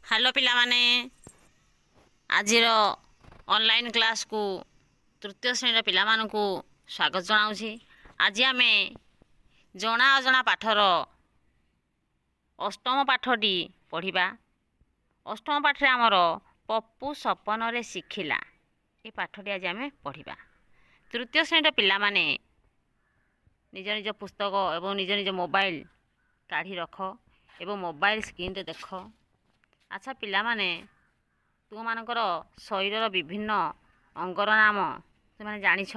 Hello ପିଲାମାନେ, ଆଜିର online କ୍ଲାସ୍କୁ ତୃତୀୟ ଶ୍ରେଣୀର ପିଲାମାନଙ୍କୁ ସ୍ୱାଗତ ଜଣାଉଛି। ଆଜି ଆମେ ଜଣା ଅଜଣା ପାଠର ଅଷ୍ଟମ ପାଠଟି ପଢ଼ିବା। ଅଷ୍ଟମ ପାଠରେ ଆମର ପପୁ ସପନରେ ଶିଖିଲା, ଏ ପାଠଟି ଆଜି ଆମେ ପଢ଼ିବା। ତୃତୀୟ ଶ୍ରେଣୀର ପିଲାମାନେ ନିଜ ନିଜ ପୁସ୍ତକ ଏବଂ ନିଜ ନିଜ ମୋବାଇଲ କାଢ଼ି ରଖ ଏବଂ ମୋବାଇଲ ସ୍କ୍ରିନ୍ରେ ଦେଖ। ଆଚ୍ଛା ପିଲାମାନେ, ତୁମମାନଙ୍କର ଶରୀରର ବିଭିନ୍ନ ଅଙ୍ଗର ନାମ ତୁମେ ଜାଣିଛ।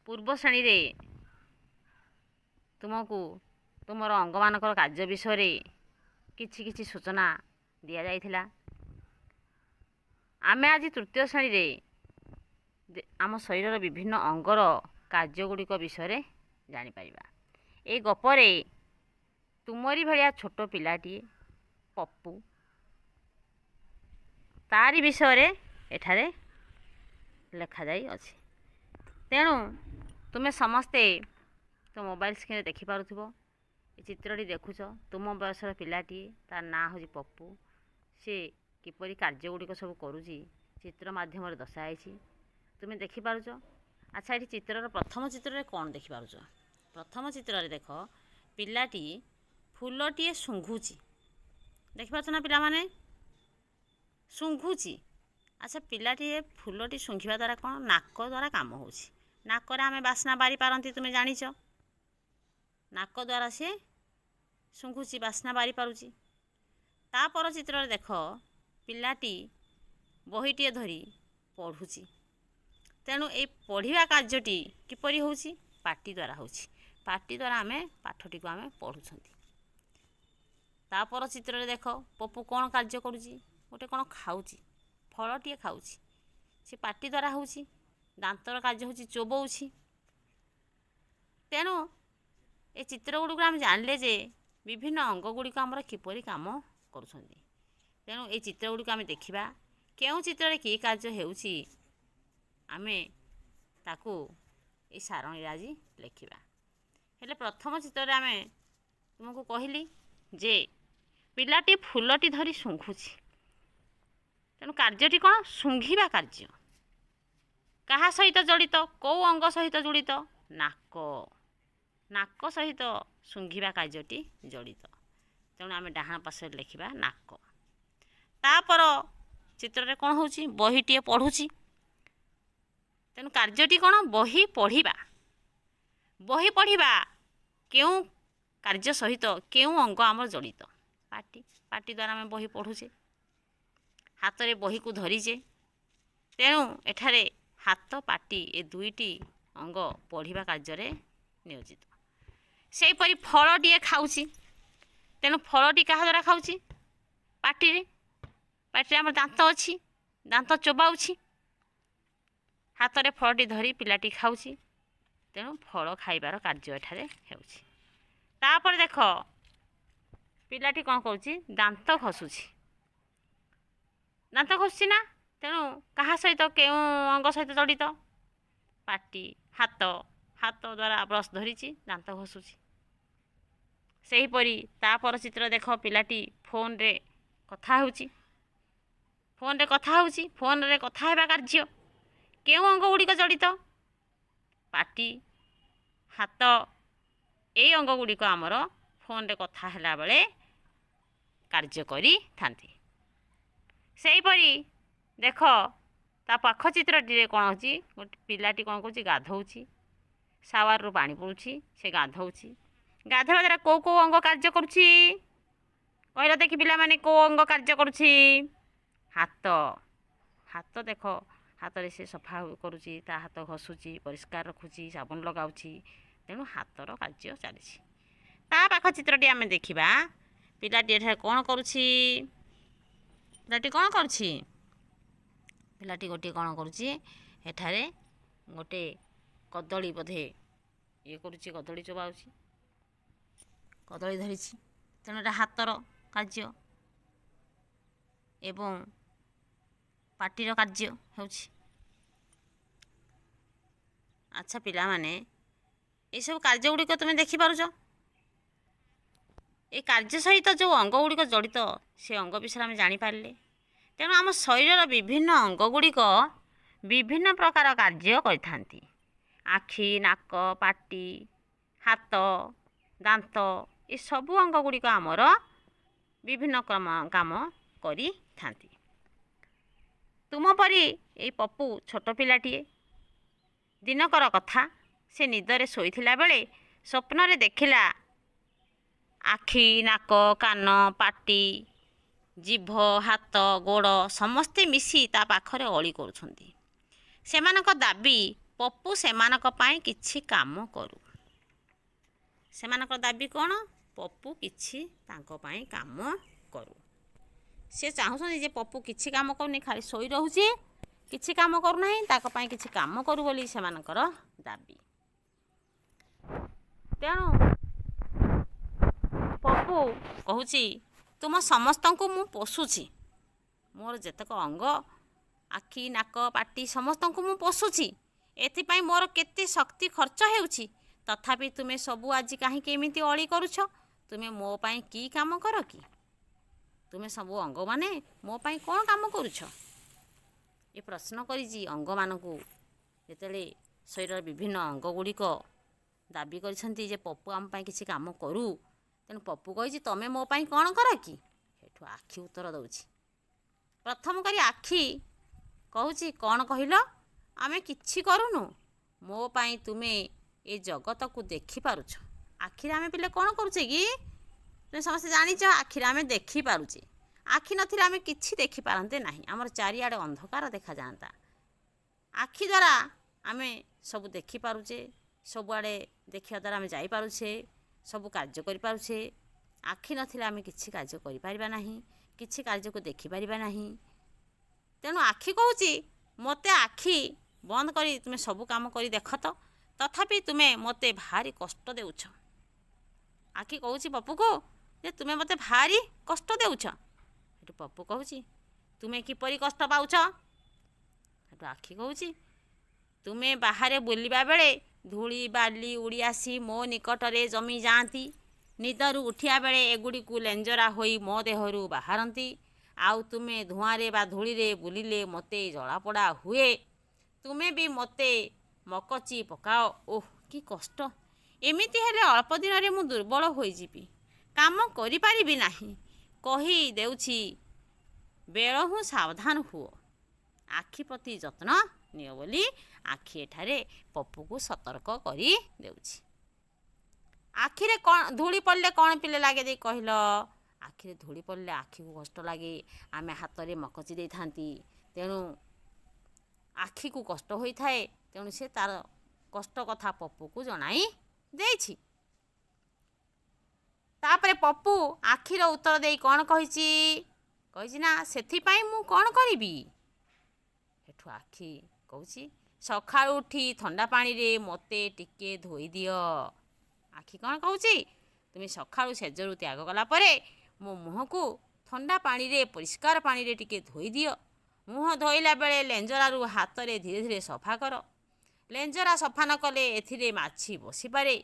ପୂର୍ବ ଶ୍ରେଣୀରେ ତୁମକୁ ତୁମର ଅଙ୍ଗମାନଙ୍କର କାର୍ଯ୍ୟ ବିଷୟରେ କିଛି କିଛି ସୂଚନା ଦିଆଯାଇଥିଲା। ଆମେ ଆଜି ତୃତୀୟ ଶ୍ରେଣୀରେ ଆମ ଶରୀରର ବିଭିନ୍ନ ଅଙ୍ଗର କାର୍ଯ୍ୟଗୁଡ଼ିକ ବିଷୟରେ ଜାଣିପାରିବା। ଏଇ ଗପରେ ତୁମରି ଭଳିଆ ଛୋଟ ପିଲାଟିଏ ପପୁ, ତାରି ବିଷୟରେ ଏଠାରେ ଲେଖାଯାଇଅଛି। ତେଣୁ ତୁମେ ସମସ୍ତେ ତ ମୋବାଇଲ ସ୍କ୍ରିନ୍ରେ ଦେଖିପାରୁଥିବ, ଏ ଚିତ୍ରଟି ଦେଖୁଛ। ତୁମ ବୟସର ପିଲାଟିଏ, ତା ନାଁ ହେଉଛି ପପୁ। ସେ କିପରି କାର୍ଯ୍ୟ ଗୁଡ଼ିକ ସବୁ କରୁଛି, ଚିତ୍ର ମାଧ୍ୟମରେ ଦର୍ଶାଯାଇଛି, ତୁମେ ଦେଖିପାରୁଛ। ଆଚ୍ଛା, ଏଠି ଚିତ୍ରର ପ୍ରଥମ ଚିତ୍ରରେ କ'ଣ ଦେଖିପାରୁଛ? ପ୍ରଥମ ଚିତ୍ରରେ ଦେଖ, ପିଲାଟି ଫୁଲଟିଏ ଶୁଙ୍ଘୁଛି। ଦେଖିପାରୁଛ ନା ପିଲାମାନେ? ଶୁଙ୍ଘୁଛି। ଆଚ୍ଛା, ପିଲାଟିଏ ଫୁଲଟି ଶୁଙ୍ଘିବା ଦ୍ୱାରା କ'ଣ? ନାକ ଦ୍ୱାରା କାମ ହେଉଛି। ନାକରେ ଆମେ ବାସ୍ନା ବାରିପାରନ୍ତି, ତୁମେ ଜାଣିଛ। ନାକ ଦ୍ୱାରା ସେ ଶୁଙ୍ଘୁଛି, ବାସ୍ନା ବାରିପାରୁଛି। ତାପର ଚିତ୍ରରେ ଦେଖ, ପିଲାଟି ବହିଟିଏ ଧରି ପଢ଼ୁଛି। ତେଣୁ ଏଇ ପଢ଼ିବା କାର୍ଯ୍ୟଟି କିପରି ହେଉଛି? ପାଟି ଦ୍ୱାରା ହେଉଛି। ପାଟି ଦ୍ୱାରା ଆମେ ପାଠଟିକୁ ଆମେ ପଢ଼ୁଛନ୍ତି। ତାପର ଚିତ୍ରରେ ଦେଖ, ପପୁ କ'ଣ କାର୍ଯ୍ୟ କରୁଛି? ଗୋଟେ କ'ଣ ଖାଉଛି, ଫଳଟିଏ ଖାଉଛି। ସେ ପାଟି ଦ୍ୱାରା ହେଉଛି, ଦାନ୍ତର କାର୍ଯ୍ୟ ହେଉଛି, ଚୋବଉଛି। ତେଣୁ ଏ ଚିତ୍ର ଗୁଡ଼ିକୁ ଆମେ ଜାଣିଲେ ଯେ ବିଭିନ୍ନ ଅଙ୍ଗ ଗୁଡ଼ିକ ଆମର କିପରି କାମ କରୁଛନ୍ତି। ତେଣୁ ଏଇ ଚିତ୍ର ଗୁଡ଼ିକୁ ଆମେ ଦେଖିବା, କେଉଁ ଚିତ୍ରରେ କି କାର୍ଯ୍ୟ ହେଉଛି, ଆମେ ତାକୁ ଏଇ ସାରଣୀରେ ଆଜି ଲେଖିବା। ହେଲେ ପ୍ରଥମ ଚିତ୍ରରେ ଆମେ ତୁମକୁ କହିଲି ଯେ ପିଲାଟି ଫୁଲଟି ଧରି ଶୁଙ୍ଘୁଛି। ତେଣୁ କାର୍ଯ୍ୟଟି କ'ଣ? ଶୁଙ୍ଘିବା କାର୍ଯ୍ୟ କାହା ସହିତ ଜଡ଼ିତ? କେଉଁ ଅଙ୍ଗ ସହିତ ଜଡ଼ିତ? ନାକ। ନାକ ସହିତ ଶୁଙ୍ଘିବା କାର୍ଯ୍ୟଟି ଜଡ଼ିତ। ତେଣୁ ଆମେ ଡାହାଣ ପାର୍ଶ୍ୱରେ ଲେଖିବା ନାକ। ତାପର ଚିତ୍ରରେ କ'ଣ ହେଉଛି? ବହିଟିଏ ପଢ଼ୁଛି। ତେଣୁ କାର୍ଯ୍ୟଟି କ'ଣ? ବହି ପଢ଼ିବା। ବହି ପଢ଼ିବା କେଉଁ କାର୍ଯ୍ୟ ସହିତ, କେଉଁ ଅଙ୍ଗ ଆମର ଜଡ଼ିତ? ପାଟି। ପାଟି ଦ୍ୱାରା ଆମେ ବହି ପଢ଼ୁଛେ, ହାତରେ ବହିକୁ ଧରିଛେ। ତେଣୁ ଏଠାରେ ହାତ, ପାଟି ଏ ଦୁଇଟି ଅଙ୍ଗ ପଢ଼ିବା କାର୍ଯ୍ୟରେ ନିୟୋଜିତ। ସେହିପରି ଫଳଟିଏ ଖାଉଛି। ତେଣୁ ଫଳଟି କାହା ଦ୍ୱାରା ଖାଉଛି? ପାଟିରେ। ପାଟିରେ ଆମର ଦାନ୍ତ ଅଛି, ଦାନ୍ତ ଚୋବାଉଛି। ହାତରେ ଫଳଟି ଧରି ପିଲାଟି ଖାଉଛି। ତେଣୁ ଫଳ ଖାଇବାର କାର୍ଯ୍ୟ ଏଠାରେ ହେଉଛି। ତାପରେ ଦେଖ, ପିଲାଟି କ'ଣ କରୁଛି? ଦାନ୍ତ ଘଷୁଛି। ଦାନ୍ତ ଘଷୁଛି ନା? ତେଣୁ କାହା ସହିତ, କେଉଁ ଅଙ୍ଗ ସହିତ ଜଡ଼ିତ? ପାଟି, ହାତ। ହାତ ଦ୍ୱାରା ବ୍ରସ୍ ଧରିଛି, ଦାନ୍ତ ଘଷୁଛି। ସେହିପରି ତାପର ଚିତ୍ର ଦେଖ, ପିଲାଟି ଫୋନରେ କଥା ହେଉଛି। ଫୋନରେ କଥା ହେଉଛି। ଫୋନରେ କଥା ହେବା କାର୍ଯ୍ୟ କେଉଁ ଅଙ୍ଗ ଗୁଡ଼ିକ ଜଡ଼ିତ? ପାଟି, ହାତ, ଏଇ ଅଙ୍ଗ ଗୁଡ଼ିକ ଆମର ଫୋନରେ କଥା ହେଲାବେଳେ କାର୍ଯ୍ୟ କରିଥାନ୍ତି। ସେହିପରି ଦେଖ, ତା ପାଖ ଚିତ୍ରଟିରେ କ'ଣ ଅଛି? ଗୋଟେ ପିଲାଟି କ'ଣ କରୁଛି? ଗାଧଉଛି। ସାୱାରରୁ ପାଣି ପଡ଼ୁଛି, ସେ ଗାଧଉଛି। ଗାଧୋଇବା ଦ୍ୱାରା କେଉଁ କେଉଁ ଅଙ୍ଗ କାର୍ଯ୍ୟ କରୁଛି? କହିଲ ଦେଖି ପିଲାମାନେ, କେଉଁ ଅଙ୍ଗ କାର୍ଯ୍ୟ କରୁଛି? ହାତ। ହାତ ଦେଖ, ହାତରେ ସେ ସଫା କରୁଛି, ତା ହାତ ଘଷୁଛି, ପରିଷ୍କାର ରଖୁଛି, ସାବୁନ ଲଗାଉଛି। ତେଣୁ ହାତର କାର୍ଯ୍ୟ ଚାଲିଛି। ତା ପାଖ ଚିତ୍ରଟି ଆମେ ଦେଖିବା। ପିଲାଟି ଏଠାରେ କ'ଣ କରୁଛି? ପିଲାଟି କ'ଣ କରୁଛି? ପିଲାଟି ଗୋଟିଏ କ'ଣ କରୁଛି ଏଠାରେ? ଗୋଟେ କଦଳୀ ବୋଧେ ଇଏ କରୁଛି, କଦଳୀ ଚୋବାଉଛି, କଦଳୀ ଧରିଛି। ତେଣୁ ଏଇଟା ହାତର କାର୍ଯ୍ୟ ଏବଂ ପାଟିର କାର୍ଯ୍ୟ ହେଉଛି। ଆଚ୍ଛା ପିଲାମାନେ, ଏସବୁ କାର୍ଯ୍ୟ ଗୁଡ଼ିକ ତୁମେ ଦେଖିପାରୁଛ? ଏ କାର୍ଯ୍ୟ ସହିତ ଯେଉଁ ଅଙ୍ଗ ଗୁଡ଼ିକ ଜଡ଼ିତ, ସେ ଅଙ୍ଗ ବିଷୟରେ ଆମେ ଜାଣିପାରିଲେ। ତେଣୁ ଆମ ଶରୀରର ବିଭିନ୍ନ ଅଙ୍ଗ ଗୁଡ଼ିକ ବିଭିନ୍ନ ପ୍ରକାର କାର୍ଯ୍ୟ କରିଥାନ୍ତି। ଆଖି, ନାକ, ପାଟି, ହାତ, ଦାନ୍ତ, ଏସବୁ ଅଙ୍ଗ ଗୁଡ଼ିକ ଆମର ବିଭିନ୍ନ କାମ କରିଥାନ୍ତି। ତୁମ ପରି ଏଇ ପପୁ ଛୋଟ ପିଲାଟିଏ। ଦିନକର କଥା, ସେ ନିଦରେ ଶୋଇଥିଲା ବେଳେ ସ୍ୱପ୍ନରେ ଦେଖିଲା ଆଖି, ନାକ, କାନ, ପାଟି, ଜିଭ, ହାତ, ଗୋଡ଼ ସମସ୍ତେ ମିଶି ତା ପାଖରେ ଅଳି କରୁଛନ୍ତି। ସେମାନଙ୍କ ଦାବି, ପପୁ ସେମାନଙ୍କ ପାଇଁ କିଛି କାମ କରୁ। ସେମାନଙ୍କ ଦାବି କ'ଣ? ପପୁ କିଛି ତାଙ୍କ ପାଇଁ କାମ କରୁ। ସେ ଚାହୁଁଛନ୍ତି ଯେ ପପୁ କିଛି କାମ କରୁନି, ଖାଲି ଶୋଇ ରହୁଛି, କିଛି କାମ କରୁନାହିଁ, ତାଙ୍କ ପାଇଁ କିଛି କାମ କରୁ ବୋଲି ସେମାନଙ୍କର ଦାବି। ତେଣୁ ପପୁ କହୁଛି, ତୁମ ସମସ୍ତଙ୍କୁ ମୁଁ ପୋଷୁଛି। ମୋର ଯେତେକ ଅଙ୍ଗ, ଆଖି, ନାକ, ପାଟି, ସମସ୍ତଙ୍କୁ ମୁଁ ପୋଷୁଛି। ଏଥିପାଇଁ ମୋର କେତେ ଶକ୍ତି ଖର୍ଚ୍ଚ ହେଉଛି। ତଥାପି ତୁମେ ସବୁ ଆଜି କାହିଁକି ଏମିତି ଅଳି କରୁଛ? ତୁମେ ମୋ ପାଇଁ କି କାମ କର କି? ତୁମେ ସବୁ ଅଙ୍ଗମାନେ ମୋ ପାଇଁ କ'ଣ କାମ କରୁଛ? ଏ ପ୍ରଶ୍ନ କରିଛି ଅଙ୍ଗମାନଙ୍କୁ। ଯେତେବେଳେ ଶରୀରର ବିଭିନ୍ନ ଅଙ୍ଗ ଗୁଡ଼ିକ ଦାବି କରିଛନ୍ତି ଯେ ପପୁ ଆମ ପାଇଁ କିଛି କାମ କରୁ, ତେଣୁ ପପୁ କହିଛି, ତମେ ମୋ ପାଇଁ କ'ଣ କର କି? ଏଠୁ ଆଖି ଉତ୍ତର ଦେଉଛି। ପ୍ରଥମ କରି ଆଖି କହୁଛି, କ'ଣ କହିଲ? ଆମେ କିଛି କରୁନୁ? ମୋ ପାଇଁ ତୁମେ ଏ ଜଗତକୁ ଦେଖିପାରୁଛ। ଆଖିରେ ଆମେ ପିଲେ କ'ଣ କରୁଛେ କି? ତୁମେ ସମସ୍ତେ ଜାଣିଛ, ଆଖିରେ ଆମେ ଦେଖିପାରୁଛେ। ଆଖି ନଥିଲେ ଆମେ କିଛି ଦେଖିପାରନ୍ତେ ନାହିଁ, ଆମର ଚାରିଆଡ଼େ ଅନ୍ଧକାର ଦେଖାଯାଆନ୍ତା। ଆଖି ଦ୍ୱାରା ଆମେ ସବୁ ଦେଖିପାରୁଛେ, ସବୁଆଡ଼େ ଦେଖିବା ଦ୍ୱାରା ଆମେ ଯାଇପାରୁଛେ, ସବୁ କାର୍ଯ୍ୟ କରିପାରୁଛେ। ଆଖି ନଥିଲେ ଆମେ କିଛି କାର୍ଯ୍ୟ କରିପାରିବା ନାହିଁ, କିଛି କାର୍ଯ୍ୟକୁ ଦେଖିପାରିବା ନାହିଁ। ତେଣୁ ଆଖି କହୁଛି, ମୋତେ ଆଖି ବନ୍ଦ କରି ତୁମେ ସବୁ କାମ କରି ଦେଖ ତ, ତଥାପି ତୁମେ ମୋତେ ଭାରି କଷ୍ଟ ଦେଉଛ। ଆଖି କହୁଛି ପପୁକୁ ଯେ ତୁମେ ମୋତେ ଭାରି କଷ୍ଟ ଦେଉଛ। ସେଠୁ ପପୁ କହୁଛି, ତୁମେ କିପରି କଷ୍ଟ ପାଉଛ? ସେଠୁ ଆଖି କହୁଛି, ତୁମେ ବାହାରେ ବୁଲିବା ବେଳେ ଧୂଳି ବାଲି ଉଡ଼ି ଆସି ମୋ ନିକଟରେ ଜମି ଯାଆନ୍ତି। ନିଦରୁ ଉଠିବା ବେଳେ ଏଗୁଡ଼ିକୁ ଲେଞ୍ଜରା ହୋଇ ମୋ ଦେହରୁ ବାହାରନ୍ତି। ଆଉ ତୁମେ ଧୂଆଁରେ ବା ଧୂଳିରେ ବୁଲିଲେ ମୋତେ ଜଳାପୋଡ଼ା ହୁଏ। ତୁମେ ବି ମୋତେ ମକଚି ପକାଅ। ଓଃ, କି କଷ୍ଟ! ଏମିତି ହେଲେ ଅଳ୍ପ ଦିନରେ ମୁଁ ଦୁର୍ବଳ ହୋଇଯିବି, କାମ କରିପାରିବି ନାହିଁ। କହି ଦେଉଛି, ବେଳହୁଁ ସାବଧାନ ହୁଅ, ଆଖି ପ୍ରତି ଯତ୍ନ ନିଅ ବୋଲି ଆଖି ଏଠାରେ ପପୁକୁ ସତର୍କ କରି ଦେଉଛି। ଆଖିରେ କ'ଣ ଧୂଳି ପଡ଼ିଲେ କ'ଣ ପିଲେ ଲାଗେ ଦେଇ କହିଲ? ଆଖିରେ ଧୂଳି ପଡ଼ିଲେ ଆଖିକୁ କଷ୍ଟ ଲାଗେ। ଆମେ ହାତରେ ମକଚି ଦେଇଥାନ୍ତି, ତେଣୁ ଆଖିକୁ କଷ୍ଟ ହୋଇଥାଏ। ତେଣୁ ସେ ତାର କଷ୍ଟ କଥା ପପୁକୁ ଜଣାଇ ଦେଇଛି। ତାପରେ ପପୁ ଆଖିର ଉତ୍ତର ଦେଇ କ'ଣ କହିଛି? କହିଛି ନା, ସେଥିପାଇଁ ମୁଁ କ'ଣ କରିବି? ସେଠୁ ଆଖି କହୁଛି, ସକାଳୁ ଉଠି ଥଣ୍ଡା ପାଣିରେ ମୋତେ ଟିକେ ଧୋଇଦିଅ। ଆଖି କ'ଣ କହୁଛି? ତୁମେ ସକାଳୁ ଶେଯରୁ ତ୍ୟାଗ କଲା ପରେ ମୋ ମୁହଁକୁ ଥଣ୍ଡା ପାଣିରେ, ପରିଷ୍କାର ପାଣିରେ ଟିକେ ଧୋଇଦିଅ। ମୁହଁ ଧୋଇଲା ବେଳେ ଲେଞ୍ଜରାରୁ ହାତରେ ଧୀରେ ଧୀରେ ସଫା କର। ଲେଞ୍ଜରା ସଫା ନ କଲେ ଏଥିରେ ମାଛି ବସିପାରେ।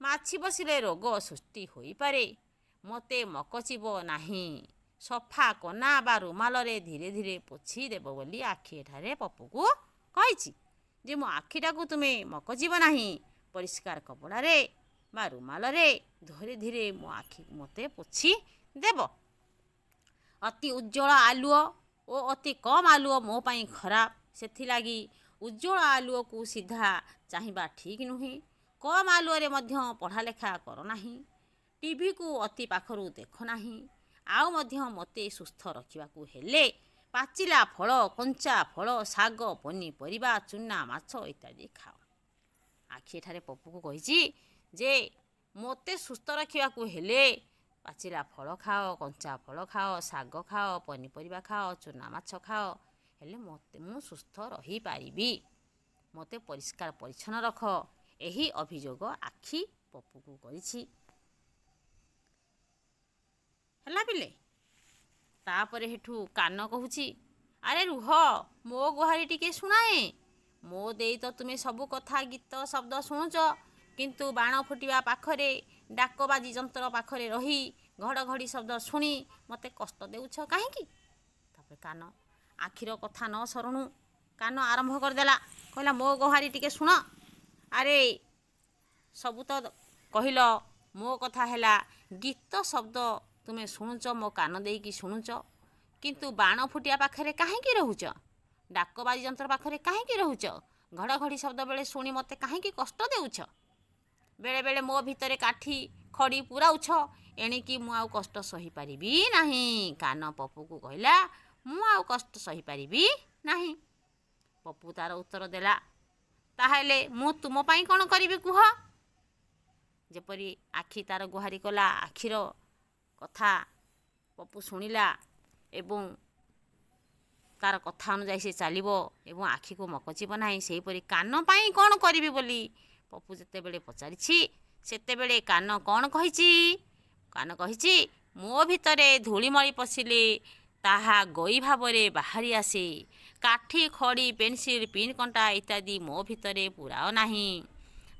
ମାଛି ବସିଲେ ରୋଗ ସୃଷ୍ଟି ହୋଇପାରେ। ମୋତେ ମକଚିବ ନାହିଁ, ସଫା କନା ବା ରୁମାଲରେ ଧୀରେ ଧୀରେ ପୋଛି ଦେବ ବୋଲି ଆଖି ଏଠାରେ ପପୁକୁ କହିଛି ଯେ ମୋ ଆଖିଟାକୁ ତୁମେ ମକଚିବ ନାହିଁ, ପରିଷ୍କାର କପଡ଼ାରେ ବା ରୁମାଲରେ ଧୀରେ ଧୀରେ ମୋ ଆଖି ମୋତେ ପୋଛି ଦେବ। ଅତି ଉଜ୍ଜ୍ୱଳ ଆଲୁଅ ଓ ଅତି କମ୍ ଆଲୁଅ ମୋ ପାଇଁ ଖରାପ। ସେଥିଲାଗି ଉଜ୍ଜ୍ୱଳ ଆଲୁଅକୁ ସିଧା ଚାହିଁବା ଠିକ୍ ନୁହେଁ। କମ୍ ଆଲୁଅରେ ମଧ୍ୟ ପଢ଼ାଲେଖା କର ନାହିଁ। ଟିଭିକୁ ଅତି ପାଖରୁ ଦେଖ ନାହିଁ। ଆଉ ମଧ୍ୟ ମୋତେ ସୁସ୍ଥ ରଖିବାକୁ ହେଲେ ପାଚିଲା ଫଳ, କଞ୍ଚା ଫଳ, ଶାଗ, ପନିପରିବା, ଚୁନା ମାଛ ଇତ୍ୟାଦି ଖାଅ। ଆଖି ଏଠାରେ ପପୁକୁ କହିଛି ଯେ ମୋତେ ସୁସ୍ଥ ରଖିବାକୁ ହେଲେ ପାଚିଲା ଫଳ ଖାଅ, କଞ୍ଚା ଫଳ ଖାଅ, ଶାଗ ଖାଅ, ପନିପରିବା ଖାଅ, ଚୁନା ମାଛ ଖାଅ, ହେଲେ ମୋତେ ମୁଁ ସୁସ୍ଥ ରହିପାରିବି। ମୋତେ ପରିଷ୍କାର ପରିଚ୍ଛନ୍ନ ରଖ। ଏହି ଅଭିଯୋଗ ଆଖି ପପୁକୁ କରିଛି। ହେଲା ପିଲେ? ତାପରେ ହେଠୁ କାନ କହୁଛି, ଆରେ ରୁହ, ମୋ ଗୁହାରି ଟିକେ ଶୁଣାଏ। ମୋ ଦେଇ ତ ତୁମେ ସବୁ କଥା, ଗୀତ, ଶବ୍ଦ ଶୁଣୁଛ। କିନ୍ତୁ ବାଣ ଫୁଟିବା ପାଖରେ, ଡାକବାଜି ଯନ୍ତ୍ର ପାଖରେ ରହି ଘଡ଼ଘଡ଼ି ଶବ୍ଦ ଶୁଣି ମୋତେ କଷ୍ଟ ଦେଉଛ କାହିଁକି? ତାପରେ କାନ, ଆଖିର କଥା ନ ସରୁଣୁ କାନ ଆରମ୍ଭ କରିଦେଲା। କହିଲା, ମୋ ଗୁହାରି ଟିକେ ଶୁଣ। ଆରେ, ସବୁ ତ କହିଲ, ମୋ କଥା ହେଲା, ଗୀତ ଶବ୍ଦ ତୁମେ ଶୁଣୁଛ, ମୋ କାନ ଦେଇକି ଶୁଣୁଛ, କିନ୍ତୁ ବାଣ ଫୁଟିବା ପାଖରେ କାହିଁକି ରହୁଛ? ଡାକବାଜି ଯନ୍ତ୍ର ପାଖରେ କାହିଁକି ରହୁଛ? ଘଡ଼ଘଡ଼ି ଶବ୍ଦ ବେଳେ ଶୁଣି ମୋତେ କାହିଁକି କଷ୍ଟ ଦେଉଛ? ବେଳେବେଳେ ମୋ ଭିତରେ କାଠି ଖଡ଼ି ପୁରାଉଛ। ଏଣିକି ମୁଁ ଆଉ କଷ୍ଟ ସହିପାରିବି ନାହିଁ। କାନ ପପୁକୁ କହିଲା, ମୁଁ ଆଉ କଷ୍ଟ ସହିପାରିବି ନାହିଁ। ପପୁ ତାର ଉତ୍ତର ଦେଲା, ତାହେଲେ ମୁଁ ତୁମ ପାଇଁ କ'ଣ କରିବି କୁହ? ଯେପରି ଆଖି ତାର ଗୁହାରି କଲା, ଆଖିର କଥା ପପୁ ଶୁଣିଲା ଏବଂ ତାର କଥା ଅନୁଯାୟୀ ସେ ଚାଲିବ ଏବଂ ଆଖିକୁ ମକଚିବ ନାହିଁ, ସେହିପରି କାନ ପାଇଁ କ'ଣ କରିବି ବୋଲି ପପୁ ଯେତେବେଳେ ପଚାରିଛି, ସେତେବେଳେ କାନ କ'ଣ କହିଛି? କାନ କହିଛି, ମୋ ଭିତରେ ଧୂଳିମଳି ପଶିଲେ ତାହା ଗଇ ଭାବରେ ବାହାରି ଆସେ। କାଠି, ଖଡ଼ି, ପେନସିଲ୍, ପିନ୍ କଣ୍ଟା ଇତ୍ୟାଦି ମୋ ଭିତରେ ପୁରାଅ ନାହିଁ।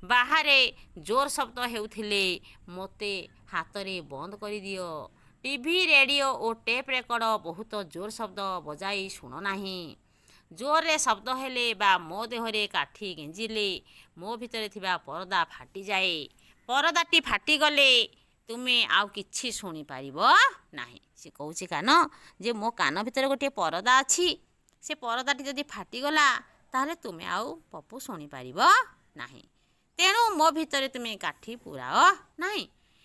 ବାହାରେ ଜୋର ଶବ୍ଦ ହେଉଥିଲେ ମୋତେ ହାତରେ ବନ୍ଦ କରିଦିଅ। ଟିଭି, ରେଡ଼ିଓ ଓ ଟେପ୍ ରେକର୍ଡ଼ ବହୁତ ଜୋର ଶବ୍ଦ ବଜାଇ ଶୁଣ ନାହିଁ। ଜୋରରେ ଶବ୍ଦ ହେଲେ ବା ମୋ ଦେହରେ କାଠି ଗେଞ୍ଜିଲେ ମୋ ଭିତରେ ଥିବା ପରଦା ଫାଟିଯାଏ। ପରଦାଟି ଫାଟିଗଲେ ତୁମେ ଆଉ କିଛି ଶୁଣିପାରିବ ନାହିଁ। ସେ କହୁଛି କାନ ଯେ, ମୋ କାନ ଭିତରେ ଗୋଟିଏ ପରଦା ଅଛି, ସେ ପରଦାଟି ଯଦି ଫାଟିଗଲା, ତାହେଲେ ତୁମେ ଆଉ ପପୁ ଶୁଣିପାରିବ ନାହିଁ। ତେଣୁ ମୋ ଭିତରେ ତୁମେ କାଠି ପୁରାଅ ନାହିଁ।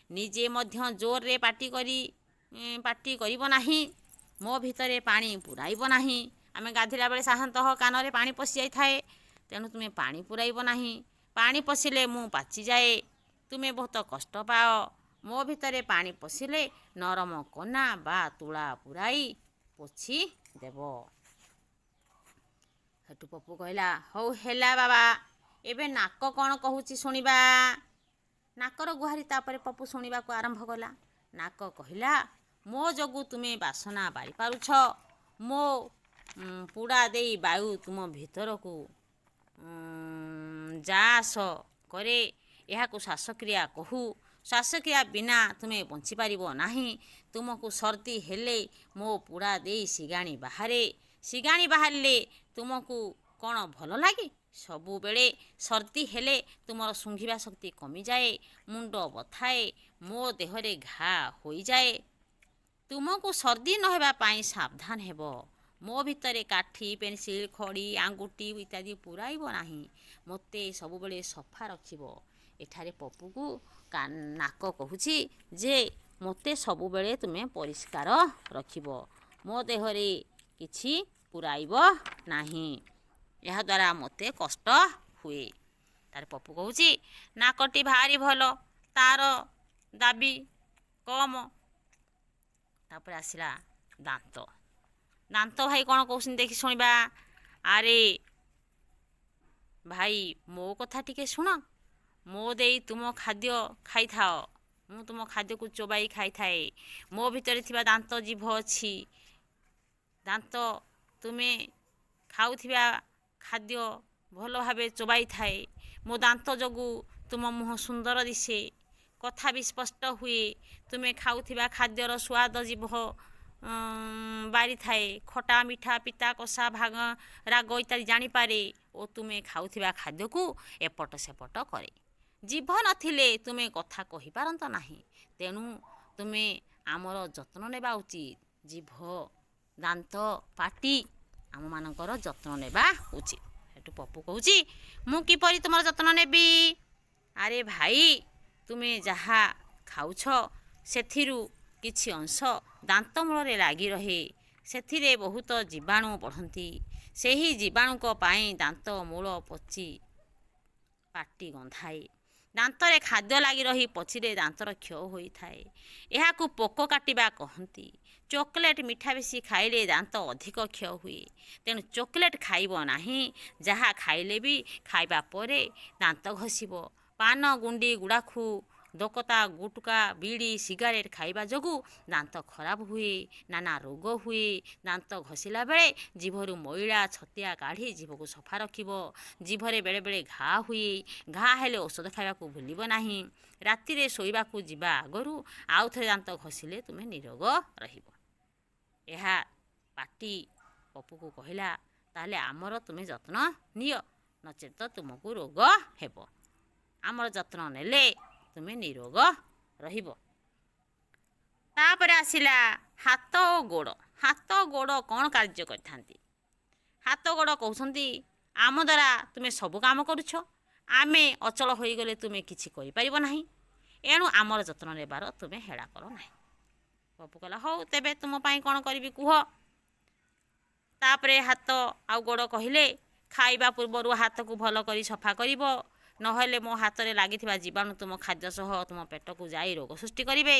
ନିଜେ ମଧ୍ୟ ଜୋରରେ ପାଟି କରିବ ନାହିଁ। ମୋ ଭିତରେ ପାଣି ପୁରାଇବ ନାହିଁ। ଆମେ ଗାଧୋଇଲା ବେଳେ ସାଧାରଣତଃ କାନରେ ପାଣି ପଶି ଯାଇଥାଏ, ତେଣୁ ତୁମେ ପାଣି ପୁରାଇବ ନାହିଁ। ପାଣି ପଶିଲେ ମୁଁ ପାଚିଯାଏ, ତୁମେ ବହୁତ କଷ୍ଟ ପାଅ। ମୋ ଭିତରେ ପାଣି ପଶିଲେ ନରମ କନା ବା ତୁଳା ପୁରାଇ ପୋଛି ଦେବ। ସେଠୁ ପପୁ କହିଲା, ହଉ ହେଲା ବାବା, ଏବେ ନାକ କ'ଣ କହୁଛି ଶୁଣିବା। ନାକର ଗୁହାରି ତାପରେ ପପୁ ଶୁଣିବାକୁ ଆରମ୍ଭ କଲା। ନାକ କହିଲା, ମୋ ଯୋଗୁଁ ତୁମେ ବାସନା ବାରିପାରୁଛ। ମୋ ପୁଡ଼ା ଦେଇ ବାୟୁ ତୁମ ଭିତରକୁ ଯା ଆସ କରେ। ଏହାକୁ ଶ୍ୱାସକ୍ରିୟା କହୁ। ଶ୍ୱାସକ୍ରିୟା ବିନା ତୁମେ ବଞ୍ଚିପାରିବ ନାହିଁ। ତୁମକୁ ସର୍ଦ୍ଦି ହେଲେ ମୋ ପୁଡ଼ା ଦେଇ ଶିଗାଣି ବାହାରେ। ଶିଗାଣି ବାହାରିଲେ ତୁମକୁ କ'ଣ ଭଲ ଲାଗେ? ସବୁବେଳେ ସର୍ଦ୍ଦି ହେଲେ ତୁମର ଶୁଙ୍ଘିବା ଶକ୍ତି କମିଯାଏ, ମୁଣ୍ଡ ବଥାଏ, ମୋ ଦେହରେ ଘା ହୋଇଯାଏ। ତୁମକୁ ସର୍ଦ୍ଦି ନ ହେବା ପାଇଁ ସାବଧାନ ହେବ। ମୋ ଭିତରେ କାଠି, ପେନସିଲ୍, ଖଡ଼ି, ଆଙ୍ଗୁଠି ଇତ୍ୟାଦି ପୁରାଇବ ନାହିଁ। ମୋତେ ସବୁବେଳେ ସଫା ରଖିବ। ଏଠାରେ ପପୁକୁ ନାକ କହୁଛି ଯେ, ମୋତେ ସବୁବେଳେ ତୁମେ ପରିଷ୍କାର ରଖିବ, ମୋ ଦେହରେ କିଛି ପୁରାଇବ ନାହିଁ, ଏହାଦ୍ୱାରା ମୋତେ କଷ୍ଟ ହୁଏ। ତାର ପପୁ କହୁଛି, ନାକଟି ଭାରି ଭଲ, ତାର ଦାବି କମ। ତାପରେ ଆସିଲା ଦାନ୍ତ। ଦାନ୍ତ ଭାଇ କ'ଣ କହୁଛନ୍ତି ଦେଖି ଶୁଣିବା। ଆରେ ଭାଇ, ମୋ କଥା ଟିକେ ଶୁଣ। ମୋ ଦେଇ ତୁମ ଖାଦ୍ୟ ଖାଇଥାଅ। ମୁଁ ତୁମ ଖାଦ୍ୟକୁ ଚୋବାଇ ଖାଇଥାଏ। ମୋ ଭିତରେ ଥିବା ଦାନ୍ତ ଜିଭ ଅଛି। ଦାନ୍ତ ତୁମେ ଖାଉଥିବା ଖାଦ୍ୟ ଭଲ ଭାବେ ଚୋବାଇଥାଏ। ମୋ ଦାନ୍ତ ଯୋଗୁଁ ତୁମ ମୁହଁ ସୁନ୍ଦର ଦିଶେ, କଥା ବି ସ୍ପଷ୍ଟ ହୁଏ। ତୁମେ ଖାଉଥିବା ଖାଦ୍ୟର ସ୍ୱାଦ ଜିଭ ବାରିଥାଏ। ଖଟା, ମିଠା, ପିତା, କଷା, ଭାଗ, ରାଗ ଇତ୍ୟାଦି ଜାଣିପାରେ ଓ ତୁମେ ଖାଉଥିବା ଖାଦ୍ୟକୁ ଏପଟ ସେପଟ କରେ। ଜିଭ ନଥିଲେ ତୁମେ କଥା କହିପାରନ୍ତ ନାହିଁ। ତେଣୁ ତୁମେ ଆମର ଯତ୍ନ ନେବା ଉଚିତ। ଜିଭ, ଦାନ୍ତ, ପାଟି ଆମମାନଙ୍କର ଯତ୍ନ ନେବା ଉଚିତ। ସେଠୁ ପପୁ କହୁଛି, ମୁଁ କିପରି ତୁମର ଯତ୍ନ ନେବି? ଆରେ ଭାଇ, ତୁମେ ଯାହା ଖାଉଛ ସେଥିରୁ କିଛି ଅଂଶ ଦାନ୍ତ ମୂଳରେ ଲାଗି ରହେ। ସେଥିରେ ବହୁତ ଜୀବାଣୁ ବଢ଼ନ୍ତି। ସେହି ଜୀବାଣୁଙ୍କ ପାଇଁ ଦାନ୍ତ ମୂଳ ପଚି ପାଟି ଗନ୍ଧାଏ। ଦାନ୍ତରେ ଖାଦ୍ୟ ଲାଗି ରହି ପଚିଲେ ଦାନ୍ତର କ୍ଷୟ ହୋଇଥାଏ। ଏହାକୁ ପୋକ କାଟିବା କହନ୍ତି। ଚକୋଲେଟ୍ ମିଠା ବେଶୀ ଖାଇଲେ ଦାନ୍ତ ଅଧିକ କ୍ଷୟ ହୁଏ। ତେଣୁ ଚକୋଲେଟ୍ ଖାଇବ ନାହିଁ। ଯାହା ଖାଇଲେ ବି ଖାଇବା ପରେ ଦାନ୍ତ ଘଷିବ। ପାନ, ଗୁଣ୍ଡି, ଗୁଡ଼ାଖୁ ଦୋକତା, ଗୁଟକା, ବିଡ଼ି, ସିଗାରେଟ୍ ଖାଇବା ଯୋଗୁଁ ଦାନ୍ତ ଖରାପ ହୁଏ, ନାନା ରୋଗ ହୁଏ। ଦାନ୍ତ ଘଷିଲା ବେଳେ ଜିଭରୁ ମଇଳା ଛତିଆ କାଢ଼ି ଜିଭକୁ ସଫା ରଖିବ। ଜିଭରେ ବେଳେବେଳେ ଘା ହୁଏ। ଘା ହେଲେ ଔଷଧ ଖାଇବାକୁ ଭୁଲିବ ନାହିଁ। ରାତିରେ ଶୋଇବାକୁ ଯିବା ଆଗରୁ ଆଉ ଥରେ ଦାନ୍ତ ଘଷିଲେ ତୁମେ ନିରୋଗ ରହିବ। ଏହା ପାଟି ପପୁକୁ କହିଲା, ତାହେଲେ ଆମର ତୁମେ ଯତ୍ନ ନିଅ, ନଚେତ ତୁମକୁ ରୋଗ ହେବ। ଆମର ଯତ୍ନ ନେଲେ ତୁମେ ନିରୋଗ ରହିବ। ତାପରେ ଆସିଲା ହାତ ଓ ଗୋଡ଼। ହାତ ଗୋଡ଼ କ'ଣ କାର୍ଯ୍ୟ କରିଥାନ୍ତି? ହାତ ଗୋଡ଼ କହୁଛନ୍ତି, ଆମ ଦ୍ୱାରା ତୁମେ ସବୁ କାମ କରୁଛ। ଆମେ ଅଚଳ ହୋଇଗଲେ ତୁମେ କିଛି କରିପାରିବ ନାହିଁ। ଏଣୁ ଆମର ଯତ୍ନ ନେବାର ତୁମେ ହେଳା କର ନାହିଁ। ପପୁ କହିଲା, ହଉ ତେବେ ତୁମ ପାଇଁ କ'ଣ କରିବି କୁହ। ତାପରେ ହାତ ଆଉ ଗୋଡ଼ କହିଲେ, ଖାଇବା ପୂର୍ବରୁ ହାତକୁ ଭଲ କରି ସଫା କରିବ, ନହେଲେ ମୋ ହାତରେ ଲାଗିଥିବା ଜୀବାଣୁ ତୁମ ଖାଦ୍ୟ ସହ ତୁମ ପେଟକୁ ଯାଇ ରୋଗ ସୃଷ୍ଟି କରିବେ।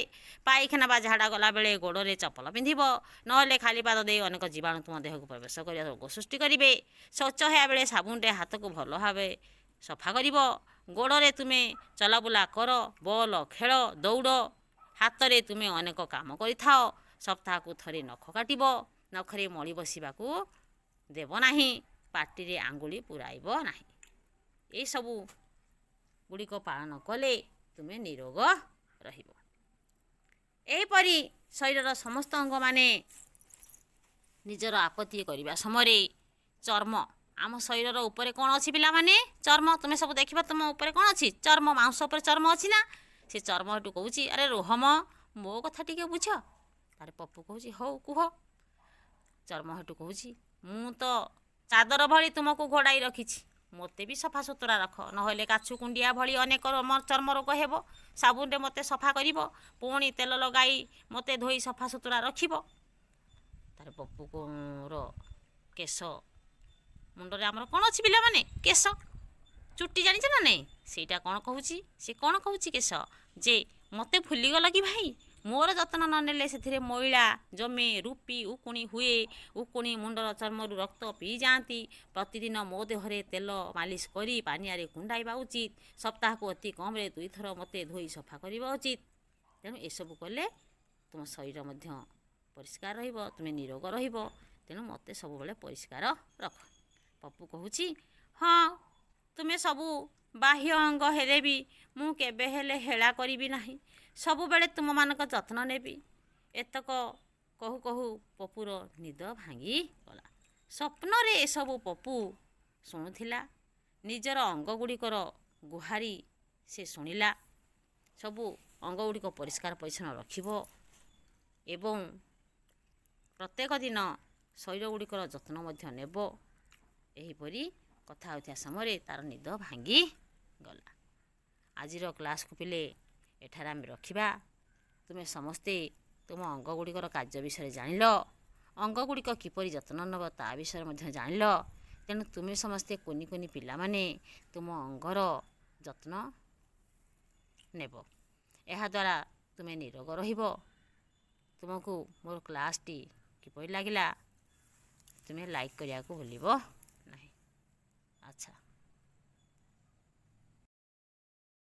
ପାଇଖାନା ବା ଝାଡ଼ା ଗଲାବେଳେ ଗୋଡ଼ରେ ଚପଲ ପିନ୍ଧିବ, ନହେଲେ ଖାଲି ପାଦ ଦେଇ ଅନେକ ଜୀବାଣୁ ତୁମ ଦେହକୁ ପ୍ରବେଶ କରି ରୋଗ ସୃଷ୍ଟି କରିବେ। ଶୌଚ ହେବା ବେଳେ ସାବୁନରେ ହାତକୁ ଭଲ ଭାବେ ସଫା କରିବ। ଗୋଡ଼ରେ ତୁମେ ଚଲାବୁଲା କର, ବଲ ଖେଳ, ଦୌଡ଼। ହାତରେ ତୁମେ ଅନେକ କାମ କରିଥାଅ। ସପ୍ତାହକୁ ଥରେ ନଖ କାଟିବ। ନଖରେ ମଳି ବସିବାକୁ ଦେବ ନାହିଁ। ପାଟିରେ ଆଙ୍ଗୁଳି ପୁରାଇବ ନାହିଁ। ଏସବୁ ଗୁଡ଼ିକ ପାଳନ କଲେ ତୁମେ ନିରୋଗ ରହିବ। ଏହିପରି ଶରୀରର ସମସ୍ତ ଅଙ୍ଗମାନେ ନିଜର ଆପତ୍ତି କରିବା ସମୟରେ ଚର୍ମ, ଆମ ଶରୀରର ଉପରେ କ'ଣ ଅଛି ପିଲାମାନେ? ଚର୍ମ। ତୁମେ ସବୁ ଦେଖିବ, ତୁମ ଉପରେ କ'ଣ ଅଛି? ଚର୍ମ। ମାଂସ ଉପରେ ଚର୍ମ ଅଛି ନା? ସେ ଚର୍ମ ହେଠୁ କହୁଛି, ଆରେ ରୁହ ମ, ମୋ କଥା ଟିକେ ବୁଝ। ତାରେ ପପୁ କହୁଛି, ହଉ କୁହ। ଚର୍ମ ହେଠୁ କହୁଛି, ମୁଁ ତ ଚାଦର ଭଳି ତୁମକୁ ଘୋଡ଼ାଇ ରଖିଛି, ମୋତେ ବି ସଫାସୁତୁରା ରଖ, ନହେଲେ କାଛୁ କୁଣ୍ଡିଆ ଭଳି ଅନେକ ଚର୍ମ ରୋଗ ହେବ। ସାବୁନରେ ମୋତେ ସଫା କରିବ, ପୁଣି ତେଲ ଲଗାଇ ମୋତେ ଧୋଇ ସଫାସୁତୁରା ରଖିବ। ତାରେ ପପୁର କେଶ, ମୁଣ୍ଡରେ ଆମର କ'ଣ ଅଛି ପିଲାମାନେ? କେଶ, ଚୁଟି, ଜାଣିଛ ନା ନାଇଁ? ସେଇଟା କ'ଣ କହୁଛି? ସେ କ'ଣ କହୁଛି କେଶ ଯେ, ମୋତେ ଭୁଲିଗଲ କି ଭାଇ? ମୋର ଯତ୍ନ ନ ନେଲେ ସେଥିରେ ମଇଳା ଜମେ, ରୁପି ଉକୁଣି ହୁଏ। ଉକୁଣି ମୁଣ୍ଡର ଚର୍ମରୁ ରକ୍ତ ପିଇଯାଆନ୍ତି। ପ୍ରତିଦିନ ମୋ ଦେହରେ ତେଲ ମାଲିସ କରି ପାନିଆରେ କୁଣ୍ଡାଇବା ଉଚିତ। ସପ୍ତାହକୁ ଅତି କମ୍ରେ ଦୁଇଥର ମୋତେ ଧୋଇ ସଫା କରିବା ଉଚିତ। ତେଣୁ ଏସବୁ କଲେ ତୁମ ଶରୀର ମଧ୍ୟ ପରିଷ୍କାର ରହିବ, ତୁମେ ନିରୋଗ ରହିବ। ତେଣୁ ମୋତେ ସବୁବେଳେ ପରିଷ୍କାର ରଖ। ପପୁ କହୁଛି, ହଁ, ତୁମେ ସବୁ ବାହ୍ୟ ଅଙ୍ଗ ହେଲେ ବି ମୁଁ କେବେ ହେଲେ ହେଳା କରିବି ନାହିଁ। ସବୁବେଳେ ତୁମମାନଙ୍କ ଯତ୍ନ ନେବି। ଏତକ କହୁ କହୁ ପପୁର ନିଦ ଭାଙ୍ଗିଗଲା। ସ୍ୱପ୍ନରେ ଏସବୁ ପପୁ ଶୁଣୁଥିଲା। ନିଜର ଅଙ୍ଗ ଗୁଡ଼ିକର ଗୁହାରି ସେ ଶୁଣିଲା। ସବୁ ଅଙ୍ଗ ଗୁଡ଼ିକ ପରିଷ୍କାର ପରିଚ୍ଛନ୍ନ ରଖିବ ଏବଂ ପ୍ରତ୍ୟେକ ଦିନ ଶରୀର ଗୁଡ଼ିକର ଯତ୍ନ ମଧ୍ୟ ନେବ। ଏହିପରି କଥା ହେଉଥିବା ସମୟରେ ତା'ର ନିଦ ଭାଙ୍ଗିଗଲା। ଆଜିର କ୍ଲାସ୍କୁ ପିଲେ ଏଠାରେ ଆମେ ରଖିବା। ତୁମେ ସମସ୍ତେ ତୁମ ଅଙ୍ଗ ଗୁଡ଼ିକର କାର୍ଯ୍ୟ ବିଷୟରେ ଜାଣିଲ, ଅଙ୍ଗ ଗୁଡ଼ିକ କିପରି ଯତ୍ନ ନେବ ତା ବିଷୟରେ ମଧ୍ୟ ଜାଣିଲ। ତେଣୁ ତୁମେ ସମସ୍ତେ କୁନି କୁନି ପିଲାମାନେ ତୁମ ଅଙ୍ଗର ଯତ୍ନ ନେବ। ଏହାଦ୍ୱାରା ତୁମେ ନିରୋଗ ରହିବ। ତୁମକୁ ମୋର କ୍ଲାସ୍ଟି କିପରି ଲାଗିଲା, ତୁମେ ଲାଇକ୍ କରିବାକୁ ଭୁଲିବ ନାହିଁ। ଆଚ୍ଛା।